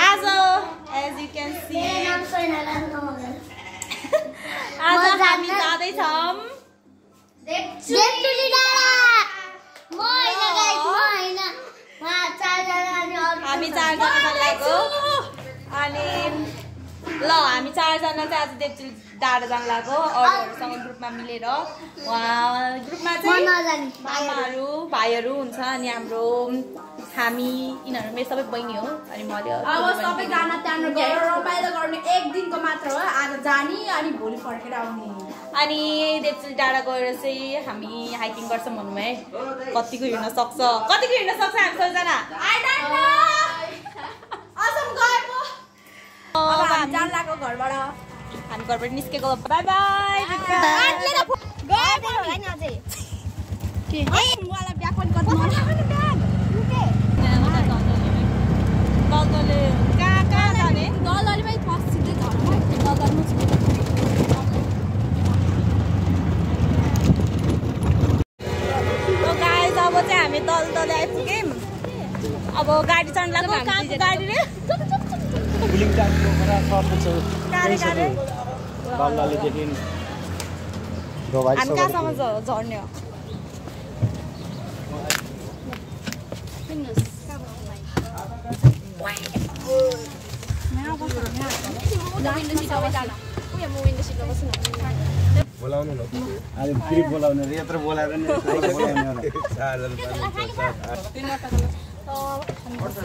आज as you can see आज हामी जाँदैछौँ हामी 4 जना लागेको अनि ल हामी 4 जना चाहिँ आज देवचुली डाँडा जान लागेको अरूहरुसँग ग्रुपमा मिलेर ग्रुपमा चाहिँ मामाहरु भाइहरु हुन्छ अनि हाम्रो हामी यिनीहरु मेरो सबै बहिनी हो अनि मैले अब सबै जना त्यहाँ गएर रमाइलो गर्ने एक दिनको मात्र हो आज जानी अनि भोलि फर्केर आउने अनि देवचुली डाँडा गएर चाहिँ हामी हाइकिङ गर्छौं भन्नु है कतिको हिँड्न सक्छ हामी सबैजना आई डोन्ट नो असम गएको अब हामी जान लाग्यो घरबाट हामी घरबाट निस्केको बाइ बाइ गएको हैन अझै के मलाई ब्याक पनि गर्नु मन दलदले कहाँ जाने दलदलेमै पसिँदै घरमा दलदलमा छु गाइस अब चाहिँ हामी दलदले आइपुग्यौं अब गाडी चढ्न लाग्यो कहाँको गाडी रे बुलिङटाङको खरा सर्ट छ कारे दलदले देखिन हामी कहाँसम्म झर्ने हो बोलाउनु न आज फेरि बोलाउनु रे यत्र बोलाएर नि बोलाउनु होला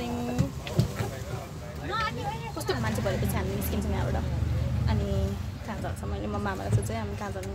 कस्तो मान्छे भएपछि हामी निस्किन्छौँ यहाँबाट अनि कहाँ जान्छ मैले म मामालाई सोचेँ हामी कहाँ जानु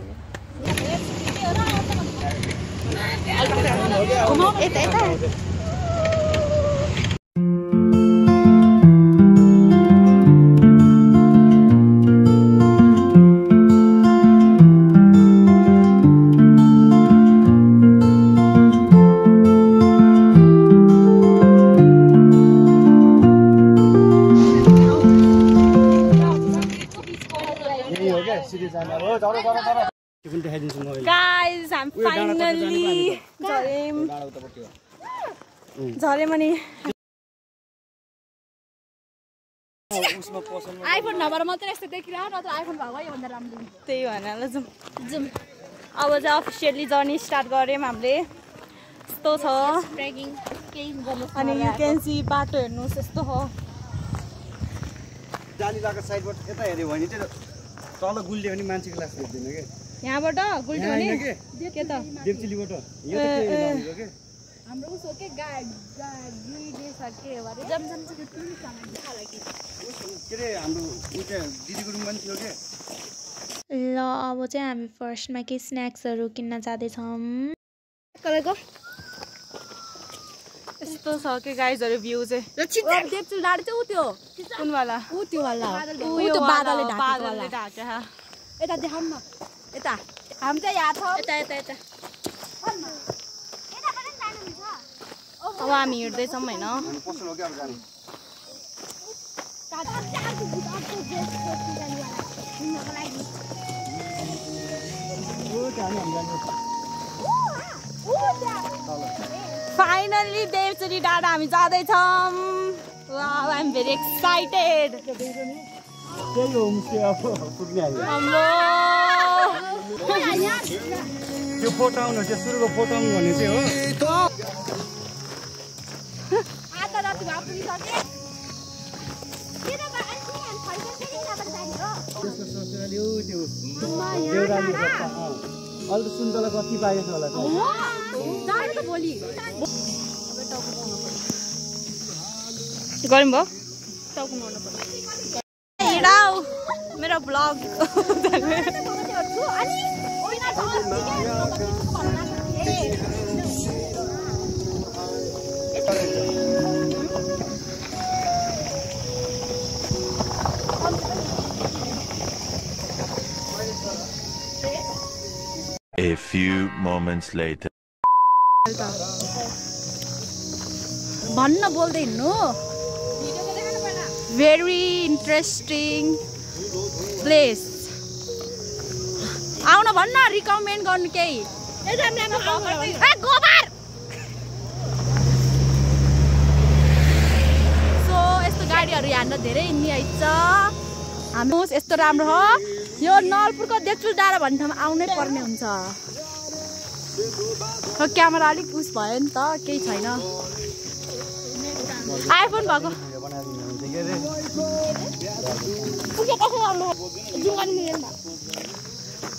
Guys, I'm finally झरेम अनि आइफोन नभएर मात्रै यस्तो देखिरह नत्र आइफोन भएको यो भन्दा राम्रो त्यही भनेर जाउँ अब चाहिँ अफिसियली जर्नी स्टार्ट गर्यौँ हामीले यस्तो छ ट्रेकिङ केही गर्नु अनि यु क्यान सी बाटो हेर्नुहोस् यस्तो हो जालीलाको साइडबाट यता हेर्यो भने चाहिँ तल गुल्ड्यो भने मान्छेको लास देख्दैन के यहाँबाट गुल्ड्यो भने के त देवचुलीबाट यो त के लाउँछ के हाम्रो उसो के गाडी सके भरे जमजम चाहिँ टुरिस्ट सँग खाला के रे हाम्रो उता दिदीको रुम पनि थियो के ल अब चाहिँ हामी फर्स्टमा के स्न्याक्सहरु किन्न जाँदैछौँ कलेको यस्तो छ के गाइजहरु भ्यू चाहिँ देवचुली डाँडा चाहिँ उ त्यो कुन वाला उ त्यो वाला उ यो बादलले ढाकेको यता देखाउन न यता हामी चाहिँ यहाँ छ यता अब हामी हिँड्दैछौँ हैन पसल हो के अब जाने फाइनली देवचुली डाँडा हामी जाँदैछौँ wow I am very excited त्यही होमस्टे अब पुग्ने आयो त्यो फोटाउनु त्यो सुरुको फोटाउनु भन्ने चाहिँ हो आता राति भए पुगिसके त्यसको ससुराली हो त्यो देउराली बस्छ अहिले त सुन्तला कति पाएछ होला जानु त भोलि गरौँ भयो टाउको मार्नु पर्छ हिँडाउ मेरो blog A few moments later. भन्न बोल्दै हिँड्नु भेरी इन्ट्रेस्टिङ प्लेस आउन भन्न रिकमेन्ड गर्नु केही सो यस्तो गाडी फोटोहरु यहाँनिर धेरै निहाइछ। हामी यस्तो राम्रो हो यो नलपुरको देक्चुल डाँडा भन्ने ठाउँमा आउनै पर्ने हुन्छ। क्यामेरा अलिक उस भयो नि त केही छैन। आइफोन भएको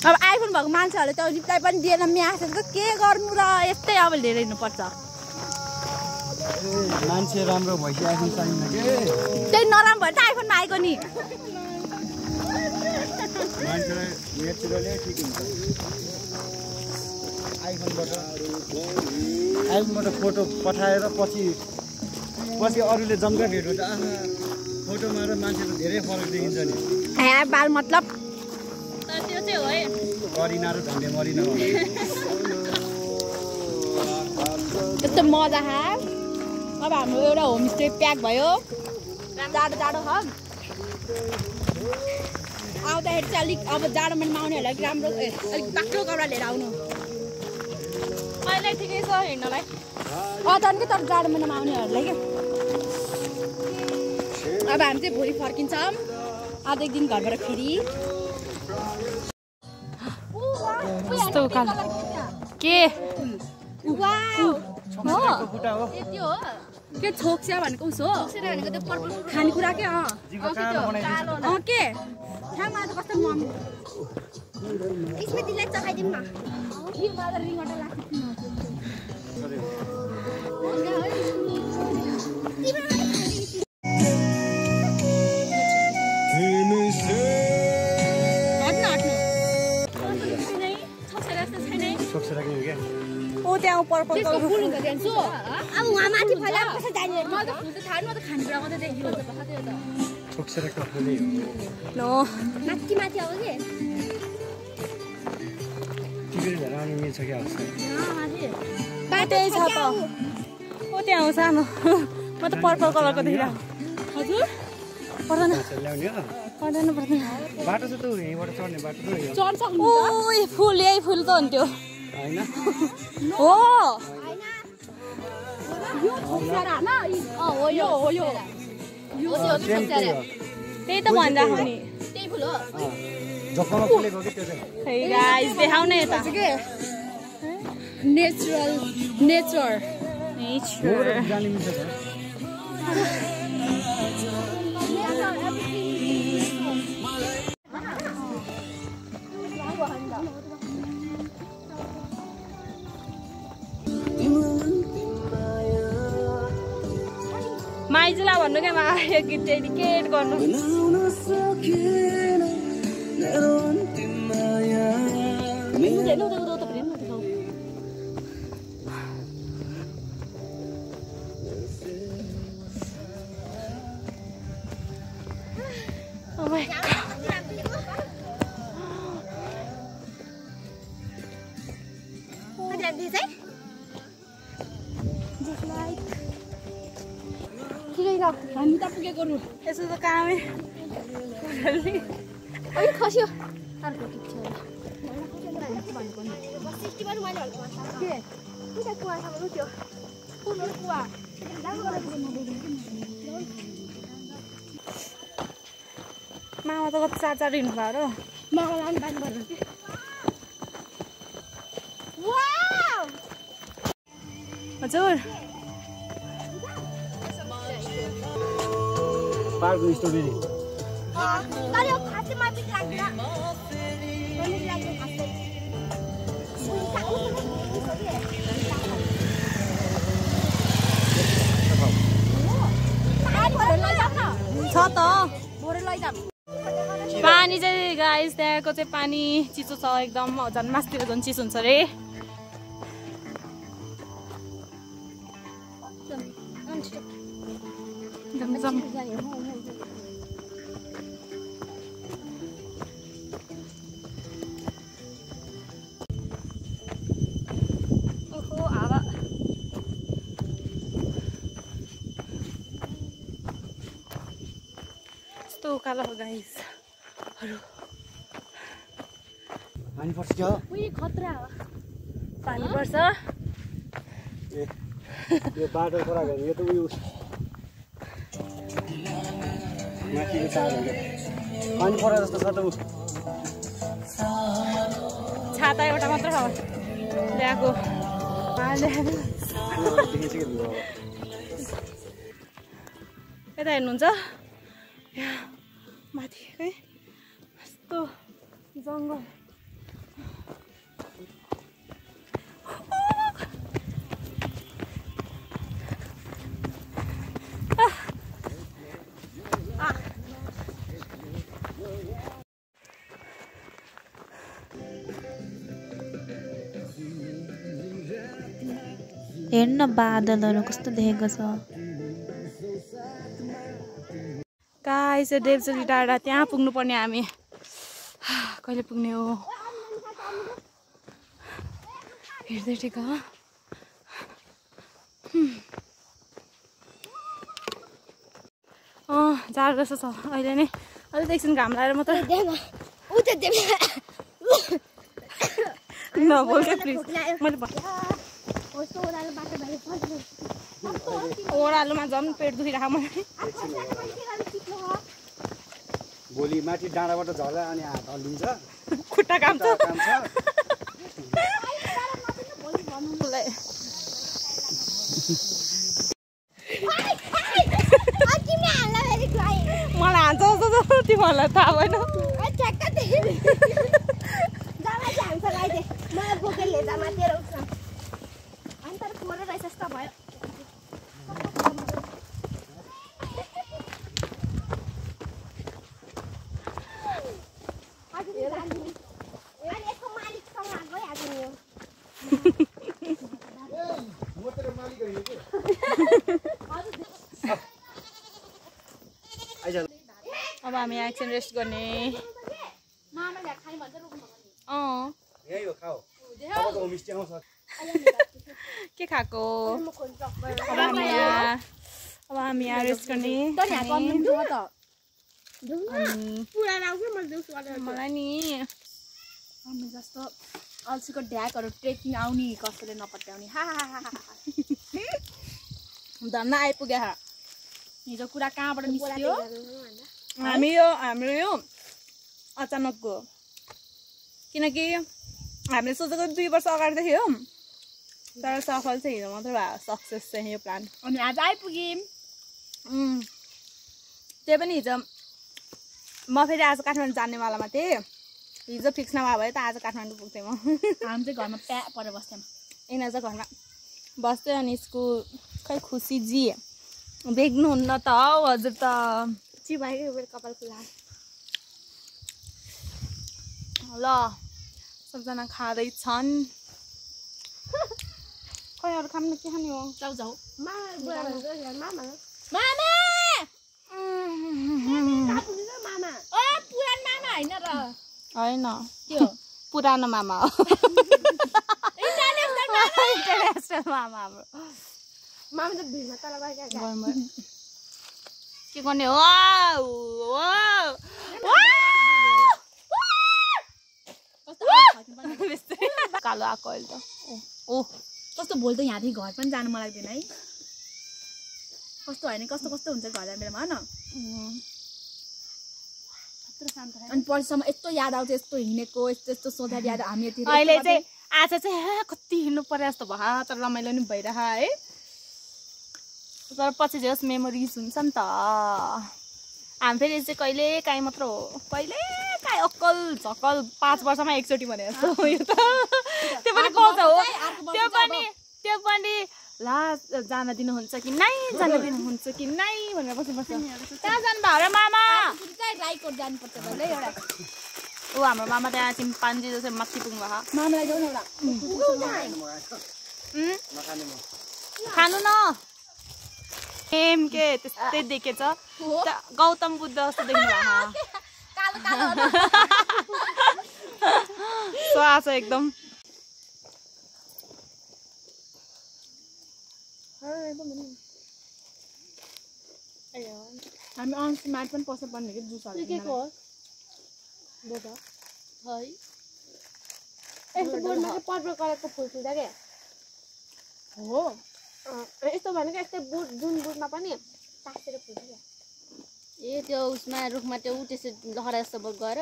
अब आइफोन भएको मान्छेहरूले त रिप्लाई पनि दिएन म्यासेज त के गर्नु र यस्तै अब लिएर हिँड्नुपर्छ। मान्छे राम्रो भइसक्यो आइफोन चाहिन्छ के त्यही नराम्रो भयो त आइफोनमा आएको नि। मान्छेलाई नेचुरली ठिक हुन्छ। आइफोनबाट फोटो पठाएर पछि अरूले जम्का भेट हुन्छ। फोटोमा र मान्छेको धेरै फरक देखिन्छ नि। बाल मतलब त्यो चाहिँ हो है करिना र झन्डे मरिना यस्तो मजा खायो। अब हाम्रो एउटा होमस्टे प्याक भयो। जाडो जाडो छ आउँदाखेरि चाहिँ अलिक अब जाडो महिनामा आउनेहरूलाई राम्रो अलिक बाक्लो कपडा लिएर आउनु। अहिले ठिकै छ हिँड्नलाई। झन् तर जाडो महिनामा आउनेहरूलाई क्या। अब हामी चाहिँ भोलि फर्किन्छौँ आधा एक दिन घरबाट फेरि। यस्तो उकालो के के छोक्स्या भनेको उसो खानेकुरा के के खामा त कस्तो मम स्मृतिलाई चखाइदिउँ न। ओ त्यहाँ पर्पल त्यसको फुल हुन्छ त्यहाँ अब वहाँ माथि फैला कसरी जाने म त फुल त थाहा म त खानेकुरा मात्रै देखियो त त्यो त छोक्सेरको फुलै हो नो माथि माथि अब के टिकट झराउनु मिल्छ क्या हस् बाटै छ त ओ त्यहाँ हो सानो म त पर्पल कलरको देखिरहेको हजुर पर्दैन ल्याउने हो पर्दैन पर्दैन बाटो छ त यहीँबाट चढ्ने बाटो त चढ्छ ओ फुल यही फुल त हुन्थ्यो होइन हो यो छोक्स्यारा न हो यो हो यो त्यही त भन्दा नि त्यही फुल हो झोक्कामा फुलेको कि त्यो चाहिँ है गाइस देखाउने यता के नेचर नेचर जाने मिल्छ त माइजूलाई भन्नु क्या यो गीत डेडिकेट गर्नु Oh my God. हामी त पुगेको रु यसो त कामै अलिक खस्यो मामा त कति चार हिँड्नु भयो र मलाई बानी पर्छ कि हजुर पार्कको स्ट्रबेरी तर यो खासैमा बिक लाग्दैन छ त भोरे लैजाम पानी चाहिँ गाइस त्यहाँको चाहिँ पानी चिसो छ एकदम झन् मासतिर झन् चिसो हुन्छ रे ओहो हावा यस्तो उकालो हो गाइस पानी पर्छ क्या उही खतरा हो पानी पर्छ यो बाटो कुरा गर्नु यो त उयो माथिको चार पानी परे जस्तो छ त उ छाता एउटा मात्र हो ल्याएको यता हेर्नुहुन्छ माथि है यस्तो जङ्गल हेर्न बादलहरू कस्तो देखेको छ गाइस देवचोली डाँडा त्यहाँ पुग्नु पर्ने हामी कहिले पुग्ने हो हेर्दै ठिक हो जाडो जस्तो छ अहिले नै अलिक एकछिन घाम लगाएर मात्र नबोल क्या प्लिज मैले ओह्रालोमा झन् पेट दुखिरहेको मलाई भोलि माथि डाँडाबाट झर्दा अनि हात हल्लिन्छ खुट्टा काम छ मलाई हान्छ जस्तो तिमीहरूलाई थाहा भएन अब हामी एकछिन रेस्ट गर्ने के खाएको अब हामी यहाँ रेस्ट गर्ने मलाई नि हामी जस्तो अल्छीको ढ्याकहरू ट्रेकिङ आउने कसैले नपत्याउने धन्न आइपुग्यो हिजो कुरा कहाँबाट निस्क्यो हाम्रो यो अचानकको किनकि हामीले सोचेको 2 वर्ष अगाडि थियो तर सफल चाहिँ हिजो मात्र भयो सक्सेस चाहिँ यो प्लान अनि आज आइपुग्यौँ त्यही पनि हिजो म फेरि आज काठमाडौँ जानेवालामा थिएँ हिजो फिक्स नभए भए त आज काठमाडौँ पुग्थेँ म हामी चाहिँ घरमा प्या परेर बस्थ्यौँ यिनीहरू चाहिँ घरमा बस्थ्यो अनि स्कुल खै खुसी जी देख्नुहुन्न त हौ हजुर त चिबाइकै मेरो कपाल खुला ल सबजना खाँदैछन् खै अरू खानु के खाने हो जाऊ जाऊ होइन पुरानो मामा हो इन्टरनेसनल मामा हाम्रो के गर्ने हो कालो आएको अहिले त ओ कस्तो भोलि त यहाँदेखि घर पनि जानु मन लाग्दैन है कस्तो होइन कस्तो कस्तो हुन्छ घर जाने बेलामा होइन अनि पछिसम्म यस्तो याद आउँछ यस्तो हिँडेको यस्तो यस्तो सोधा याद हामी अहिले चाहिँ आज चाहिँ कति हिँड्नु पर्यो जस्तो भयो तर रमाइलो नि भइरह है तर पछि जस मेमोरिज हुन्छ नि त हामी फेरि चाहिँ कहिले काहीँ मात्र हो कहिले काहीँ अक्कल झक्कल 5 वर्षमा एकचोटि भने जस्तो यो त त्यो पनि पाउँछ हो त्यो पनि ला जान दिनुहुन्छ कि नै जान दिनुहुन्छ कि नै भनेर बस्नुपर्छ कहाँ जानुभयो र मामा राईकोट जानुपर्छ भन्दै एउटा ऊ हाम्रो मामा त्यहाँ चिम्पान्जी जस्तै माथि पुग्नु भएको मामालाई जाउँ न खानु न एम के त्यस्तै देखेछ गौतम बुद्ध जस्तो देख्नु भएको छ एकदम हामी अन्सी माट पनि पस्नु पर्ने कि जुसहरू यस्तो बोर्डमा चाहिँ पर्पल कलरको फुल फुल्दा क्या हो यस्तो भनेको यस्तै बुट जुन बुटमा पनि टाँसेर फुल्छ क्या ए त्यो उसमा रुखमा त्यो त्यसै लहरा जस्तो गएर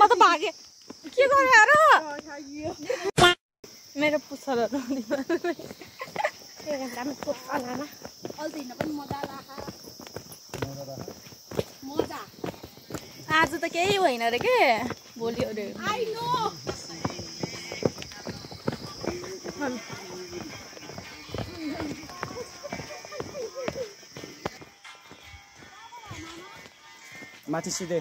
म त भागे के गरे यार मेरो पुच्छरहरु आज त केही होइन रे के भोलि अरे माथि सिधै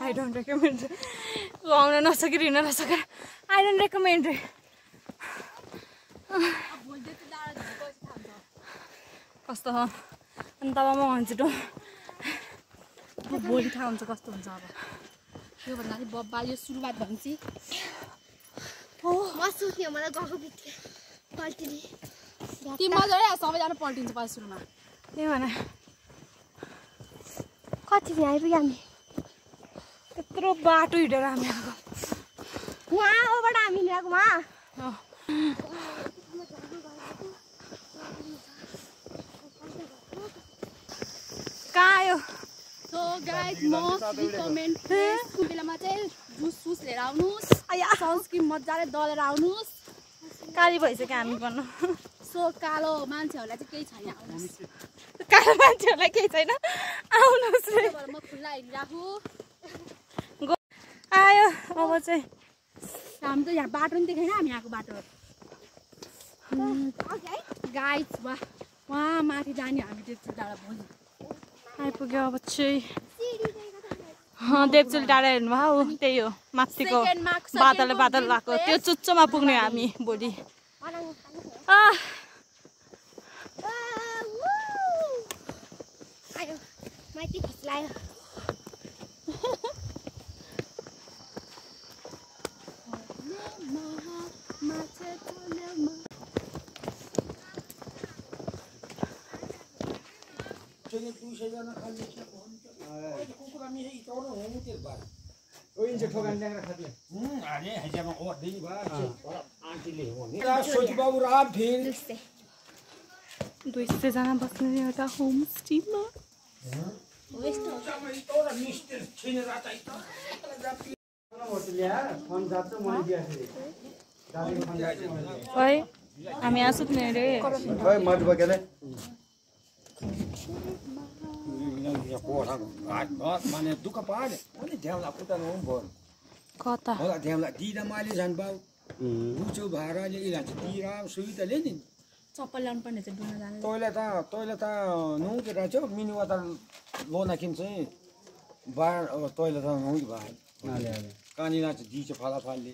I don't recommend. गाउन नसकेर हिँड्न नसकेर I don't recommend. कस्तो हो अनि तब म भन्छु त भोलि थाहा हुन्छ कस्तो हुन्छ अब यो भन्दा नि बब्बा यो सुरुवात भन्छ हो म सुत्ने मलाई गएको बित्तिकै पल्टिने ती मजाले सबैजना पल्टिन्छ पास सुरुमा त्यही भने कति दिन आइपुग्यो हामी यत्रो बाटो हिँडेर हामी आएको वहाँबाट हामी ल्याएको वहाँ कहाँ आयो सो गाइस मोस्ट रिकमेन्ड बेलामा चाहिँ जुस लिएर आउनुहोस् सनस्क्रिन मजाले दलेर आउनुहोस् काली भइसक्यो हामी भन्नु सो कालो मान्छेहरूलाई चाहिँ केही छैन आउनुहोस् कालो मान्छेहरूलाई केही छैन आउनुहोस् रे म खुल्ला हिँडिराखु आयो अब चाहिँ हामी त यहाँ बाटो नि देखेन हामी यहाँको बाटो गाइस वहाँ माथि जाने हामी देवचुल डाँडा भोलि आइपुग्यो अब चाहिँ देवचुल डाँडा हेर्नुभयो त्यही हो माथिको बादल लगाएको त्यो चुच्चोमा पुग्ने हामी भोलि जना बस्ने एउटा होमस्टेमा हामी यहाँ सुत्ने रे कता चप्पल ल्याउनु पर्ने चाहिँ डुल्न जानु तैँले त नुहाउँदै रहेछ मिनुवा त लोनाकिन चाहिँ बार तैँले त नुहाउँदै भयो कहाँनिर चाहिँ दिन्छ फलाफलले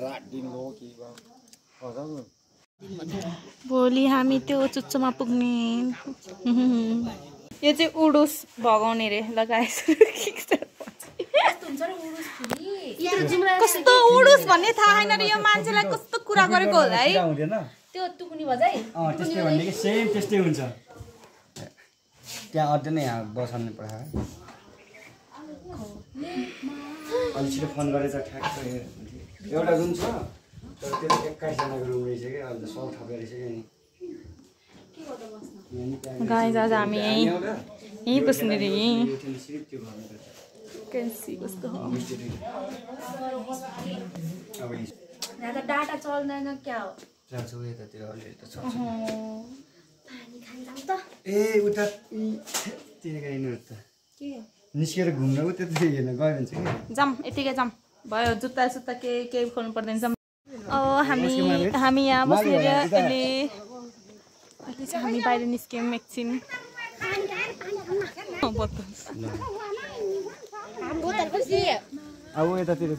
रात दिन हो कि भोलि हामी त्यो चुच्चोमा पुग्ने यो चाहिँ उडुस भगाउने रे कस्तो उडुस भन्ने थाहा छैन रे यो मान्छेलाई कस्तो कुरा गरेको होला है त्यो टुकुनी बजाइ त्यस्तै भन्ने कि सेम त्यस्तै हुन्छ त्यहाँ अझै नै यहाँ बसाल्नु पर्छ अलि छिटो फोन गरेर ठ्याक्क एउटा रुम छ तर त्यो 21जनाको रुम रहेछ कि अन्त सब थपेर रहेछ कि गाइस आज हामी यहीँ बस्ने रे कैसी कस्तो हो यहाँ त डाटा चल्दैन क्या हो चल्छ यतातिर अलि त चल्छ पानी खान जाऊ त ए उता तिनीको यिनीहरू त के निस्केर घुम्न उ त्यतै हेर्न गयो भने चाहिँ जाम यतिकै जाम भयो जुत्ता सुत्ता के खोल्नु पर्दैन जाम अब हामी यहाँ बसेर अहिले हामी बाहिर निस्क्यौँ एकछिन अब यतातिर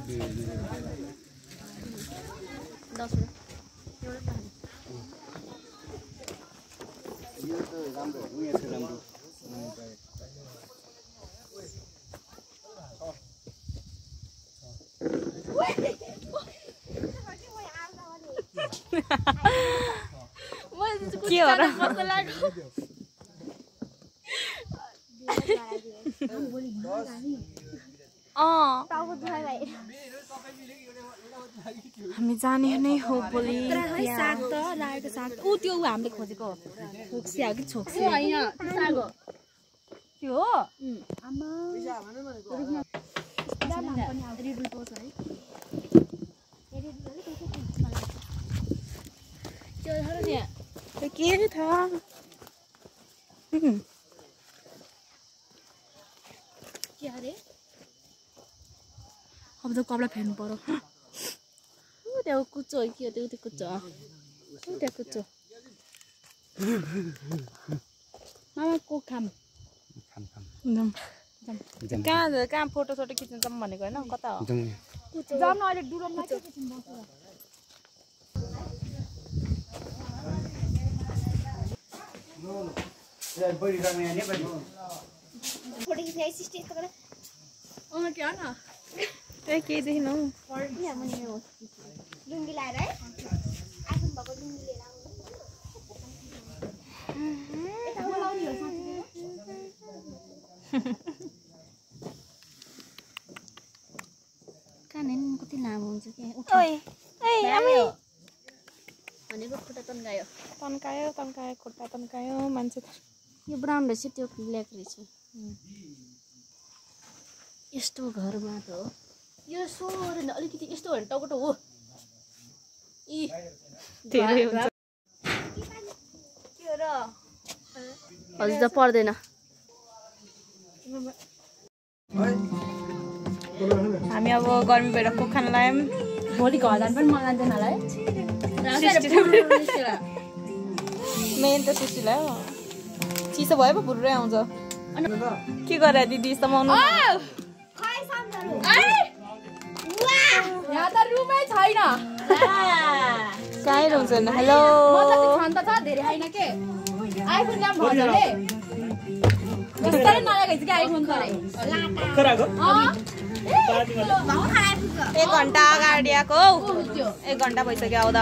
के हो र हामी जाने नै हो भोलि साग त लागेको साग ऊ त्यो हामीले खोजेको छोक्सी हो कि छोक्सी होइन त्यो हो आमा के थाहा के अरे अब त कपडा फेर्नु पर्यो त्यो कुचो हो कि त्यो कुचो त्यो कुचो मामा को खाम कहाँ फोटो सोटो खिच्नु जाऊँ भनेको होइन कता हो जाउँ न अहिले डुरोममा के खिच्नु फोटो खिचाइ सिस्टर त के हो न त्यही केही देखिनौ लुङ्गी लाएर है आइफोन भएको लुङ्गी लिएर कानेन कति लामो हुन्छ के भनेको खुट्टा तन्कायो खुट्टा तन्कायो मान्छे यो ब्राउन रहेछ त्यो ब्ल्याक रहेछ यस्तो घरमा त हो यो सोरेन अलिकति यस्तो हेर टकटो हो धेरै हुन्छ हजुर त पर्दैन हामी अब गर्मी भएर कुक खान लायौँ भोलि घर जानु पनि मन लाग्दैन होला है मेन त सुशीलाई हो चिसो भयो पो भुर्रै आउँछ के गरे दिदी समाउनु यहाँ त रुमै छैन कहीँ हुन्छ नि हेलो छन् त छ धेरै होइन के आइफोन ल्याउँ भजले बिस्तारै नल्याएको कि आइफोन त एक घन्टा अगाडि आएको 1 घन्टा भइसक्यो आउँदा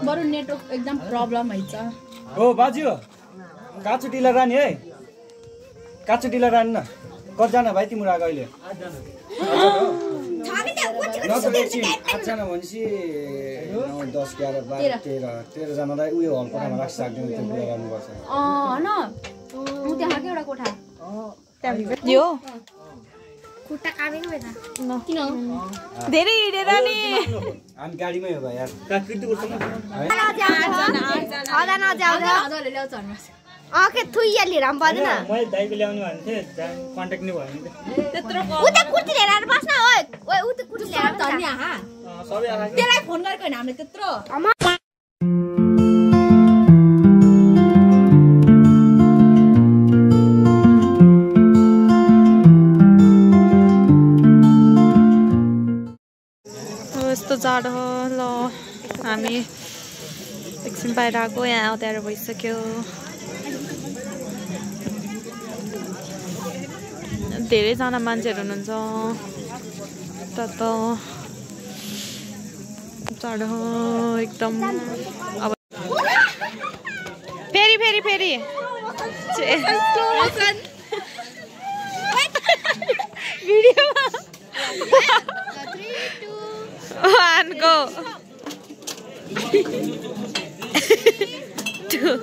बरु नेटवर्क एकदम प्रब्लम हैछ ओ बाजु काचु टिला रानी है काचु टिला रानी न कतिजना भाइ तिम्रो आएको अहिले आठजना भनेपछि 9, 10, 11, 12, 13 जनालाई उयो हल कोठामा राख्छ सक्दैन त्यो कुरा गर्नुपर्छ हैन त्यहाँ के एउटा कोठा यो खुट्टा कामेको भएन किन धेरै हिँडेर नि हामी गाडीमै हो भाइ यार के थुइया लिएर पनि पर्दैन मैले दाइको ल्याउने भन्थे कन्ट्याक्ट नै भयो नि त्यत्रो उता कुर्ती लिएर आएर बस्न ओइ ओइ उता कुर्ती लिएर आएर धन्य हा सबै अलग त्यसलाई फोन गरेको हैन हामीले त्यत्रो यस्तो जाडो ल हामी एकछिन बाहिर आएको यहाँ अँध्यारो भइसक्यो धेरैजना मान्छेहरू हुनुहुन्छ त जाडो एकदम अब फेरि भिडियोमा 1 go 2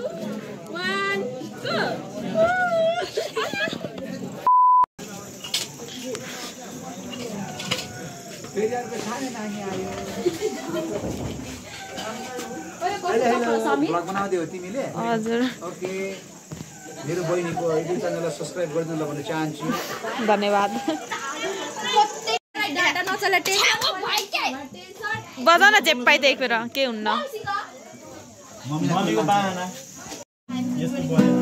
1 go ब्लग बनाउँदै हो तिमीले हजुर ओके मेरो बहिनीको युट्युब च्यानललाई सब्स्क्राइब गरिदिनु भन्न चाहन्छु। धन्यवाद। बजाउन जेप्पाइ देखेर के हुन्न। मम्मीको बाना यस्तो बन्यो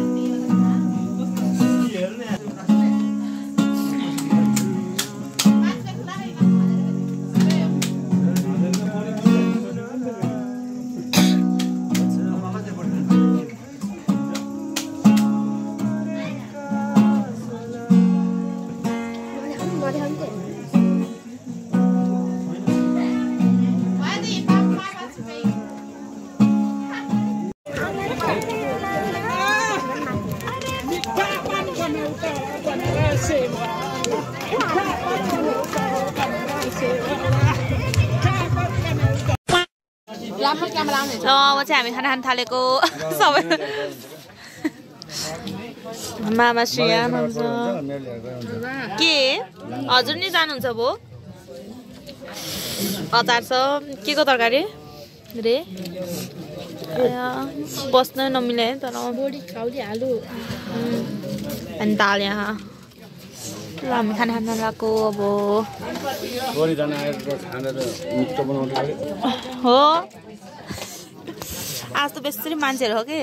राम्रो क्यामेरा आउने अब चाहिँ हामी खाना खान थालेको सबै मामा श्रेया के हजुर नि जानुहुन्छ भो अचार छ के को तरकारी रे बस्न नमिले तर बोडी खाउली आलु अनि दाल यहाँ ल हामी खाना खान लगाएको अब हो आज त बेसरी मान्छेहरू हो कि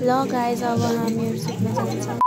ल गाइज अब हामीहरू सुत्न जान्छौँ।